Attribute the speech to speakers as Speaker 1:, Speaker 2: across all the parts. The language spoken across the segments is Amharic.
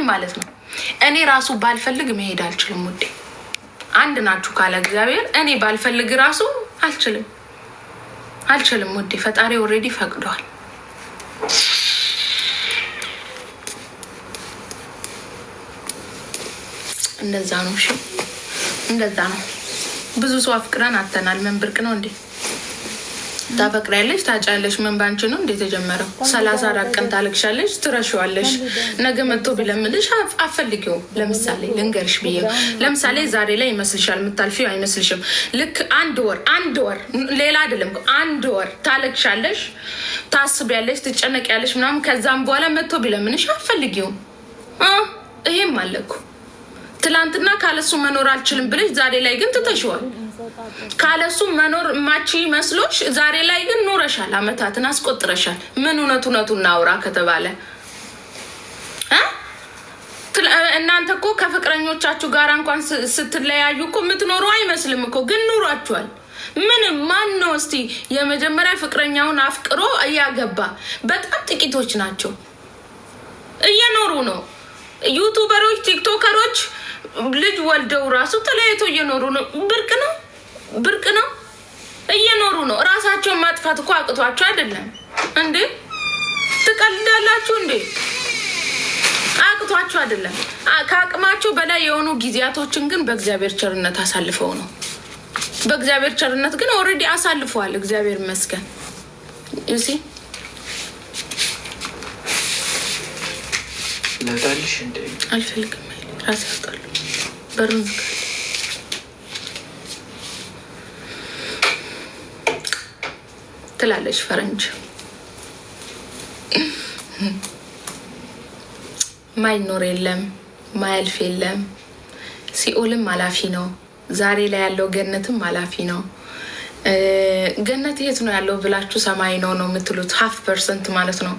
Speaker 1: ምንም ማለት ነው። እኔ ራሱ ባልፈልግ መሄድ አልችልም ውዴ። አንድ ናችሁ ካለ እግዚአብሔር እኔ ባልፈልግ ራሱ አልችልም፣ አልችልም ውዴ። ፈጣሪ already ፈቅዷል። እንደዛ ነው። እሺ እንደዛ ነው። ብዙ ሰው አፍቅረን አተናል። ምን ብርቅ ነው እንዴ? ታፈቅሪያለሽ፣ ታጫለሽ። ምን ባንቺ ነው እንዴ የተጀመረው? 34 ቀን ታለቅሻለሽ፣ ትረሺዋለሽ። ነገ መጥቶ ቢለምንሽ አፈልጊውም። ለምሳሌ ልንገርሽ ብዬ ለምሳሌ ዛሬ ላይ ይመስልሻል የምታልፊው አይመስልሽም። ልክ አንድ ወር፣ አንድ ወር፣ ሌላ አይደለም፣ አንድ ወር ታለቅሻለሽ፣ ታስቢያለሽ፣ ትጨነቂያለሽ ምናምን። ከዛም በኋላ መጥቶ ቢለምንሽ አፈልጊውም። ይሄም አለ እኮ። ትላንትና ካለሱ መኖር አልችልም ብለሽ ዛሬ ላይ ግን ትተሽዋል። ካለሱ መኖር ማቺ መስሎሽ ዛሬ ላይ ግን ኖረሻል፣ አመታትን አስቆጥረሻል። ምን እውነት እውነቱ እናውራ ከተባለ እናንተ እኮ ከፍቅረኞቻችሁ ጋር እንኳን ስትለያዩ እኮ የምትኖሩ አይመስልም እኮ፣ ግን ኑሯችኋል። ምንም ማን ነው እስቲ የመጀመሪያ ፍቅረኛውን አፍቅሮ እያገባ? በጣም ጥቂቶች ናቸው። እየኖሩ ነው። ዩቱበሮች፣ ቲክቶከሮች ልጅ ወልደው ራሱ ተለያይቶ እየኖሩ ነው። ብርቅ ነው፣ ብርቅ ነው። እየኖሩ ነው። እራሳቸውን ማጥፋት እኮ አቅቷቸው አይደለም እንዴ? ትቀልዳላችሁ እንዴ? አቅቷቸው አይደለም። ከአቅማቸው በላይ የሆኑ ጊዜያቶችን ግን በእግዚአብሔር ቸርነት አሳልፈው ነው። በእግዚአብሔር ቸርነት ግን already አሳልፈዋል። እግዚአብሔር ይመስገን። You see።
Speaker 2: ላውጣልሽ እንዴ?
Speaker 1: አልፈልግም። ራሴ ያውጣሉ። በሩን ዝጋለሁ። ትላለች ፈረንጅ። ማይኖር የለም፣ ማያልፍ የለም። ሲኦልም አላፊ ነው። ዛሬ ላይ ያለው ገነትም አላፊ ነው። ገነት የት ነው ያለው ብላችሁ ሰማይ ነው ነው የምትሉት፣ 1/2% ማለት ነው።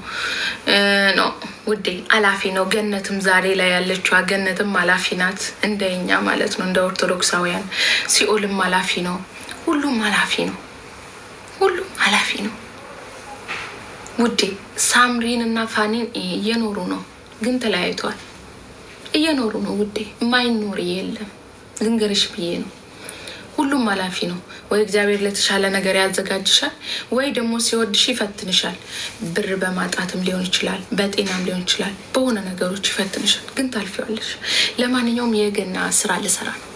Speaker 1: No ውዴ፣ አላፊ ነው። ገነትም ዛሬ ላይ ያለችዋ ገነትም አላፊ ናት፣ እንደኛ ማለት ነው፣ እንደ ኦርቶዶክሳውያን። ሲኦልም አላፊ ነው። ሁሉም አላፊ ነው። ሁሉም አላፊ ነው ውዴ። ሳምሪን እና ፋኒን እየኖሩ ነው፣ ግን ተለያይተዋል። እየኖሩ ነው ውዴ። የማይኖር የለም፣ ልንገርሽ ብዬ ነው። ሁሉም አላፊ ነው። ወይ እግዚአብሔር ለተሻለ ነገር ያዘጋጅሻል፣ ወይ ደግሞ ሲወድሽ ይፈትንሻል። ብር በማጣትም ሊሆን ይችላል፣ በጤናም ሊሆን ይችላል። በሆነ ነገሮች ይፈትንሻል፣ ግን ታልፊዋለሽ። ለማንኛውም የገና ስራ ልሰራ ነው።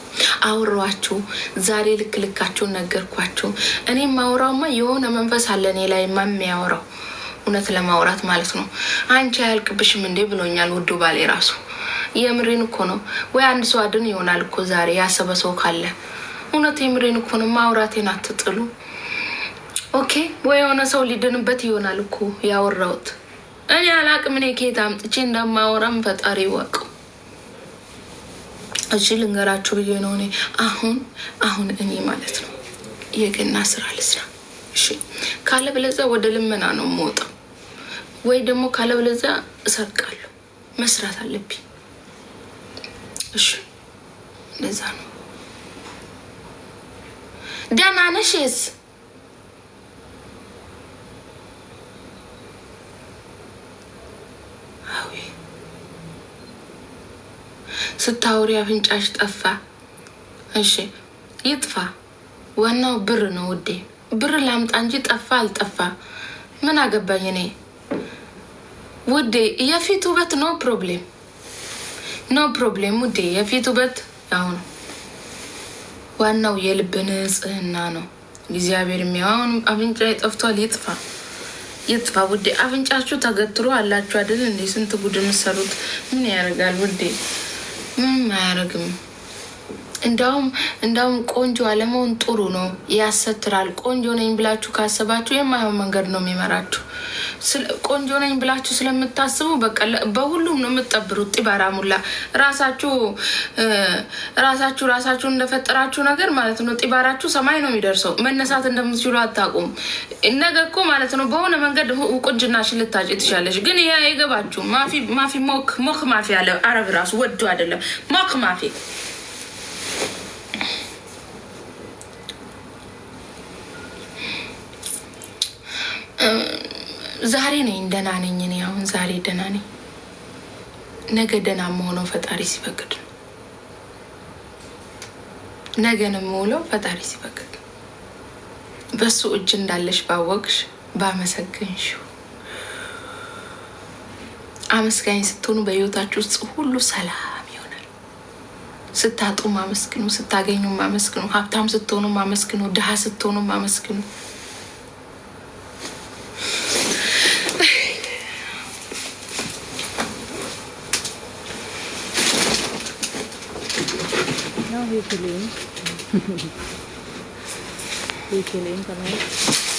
Speaker 1: አውሯችሁ ዛሬ ልክ ልካችሁን ነገርኳችሁ። እኔ ማውራውማ የሆነ መንፈስ አለ እኔ ላይ የሚያወራው፣ እውነት ለማውራት ማለት ነው። አንቺ አያልቅብሽም እንዴ ብሎኛል ውዱ ባሌ ራሱ። የምሬን እኮ ነው። ወይ አንድ ሰው አድን ይሆናል እኮ ዛሬ ያሰበ ሰው ካለ። እውነት የምሬን እኮ ነው። ማውራቴን አትጥሉ። Okay፣ ወይ የሆነ ሰው ሊድንበት ይሆናል እኮ ያወራሁት። እኔ አላቅም። እኔ ከየት አምጥቼ እንደማወራም ፈጣሪ ይወቀው። እሺ ልንገራችሁ ብዬ ነው። እኔ አሁን አሁን እኔ ማለት ነው የገና ስራ ልስራ። እሺ ካለበለዚያ ወደ ልመና ነው የምወጣው፣ ወይ ደግሞ ካለበለዚያ እሰርቃለሁ። መስራት አለብኝ። እሺ እንደዛ ነው። ደህና ነሽስ? አዊ ስታወሪ አፍንጫሽ ጠፋ። እሺ ይጥፋ፣ ዋናው ብር ነው ውዴ። ብር ላምጣ እንጂ ጠፋ አልጠፋ ምን አገባኝ እኔ ውዴ። የፊት ውበት no problem፣ no problem ውዴ። የፊት ውበት ያው ነው። ዋናው የልብ ንጽህና ነው። እግዚአብሔር የሚያው አሁን አፍንጫ ጠፍቷል። ይጥፋ ይጥፋ ውዴ። አፍንጫችሁ ተገትሮ አላችሁ አይደል እንዴ? ስንት ጉድ የምትሰሩት ምን ያደርጋል ውዴ? ምንም አያደርግም። እንዳውም ቆንጆ አለመሆን ጥሩ ነው፣ ያሰትራል። ቆንጆ ነኝ ብላችሁ ካሰባችሁ የማይሆን መንገድ ነው የሚመራችሁ። ቆንጆ ነኝ ብላችሁ ስለምታስቡ በቃ በሁሉም ነው የምትጠብሩት። ጢባራሙላ ራሳችሁ ራሳችሁ ራሳችሁ እንደፈጠራችሁ ነገር ማለት ነው። ጢባራችሁ ሰማይ ነው የሚደርሰው። መነሳት እንደምትችሉ አታውቁም። ነገ እኮ ማለት ነው በሆነ መንገድ ቁንጅናሽን ልታጭ ትችላለሽ። ግን ይሄ አይገባችሁ። مافي مافي مخ مخ مافي አለ አረብ ራሱ ወዶ አይደለም مخ مافي። ዛሬ ነኝ ደህና ነኝ። እኔ አሁን ዛሬ ደህና ነኝ። ነገ ደህና መሆነው ፈጣሪ ሲፈቅድ ነው። ነገን የምውለው ፈጣሪ ሲፈቅድ ነው። በሱ እጅ እንዳለሽ ባወቅሽ ባመሰገንሽው፣ አመስጋኝ ስትሆኑ በህይወታችሁ ውስጥ ሁሉ ሰላም ይሆናል። ስታጡ አመስግኑ፣ ስታገኙ አመስግኑ፣ ሀብታም ስትሆኑ አመስግኑ፣ ድሃ ስትሆኑ አመስግኑ።
Speaker 2: No, he killing. He killing, come here.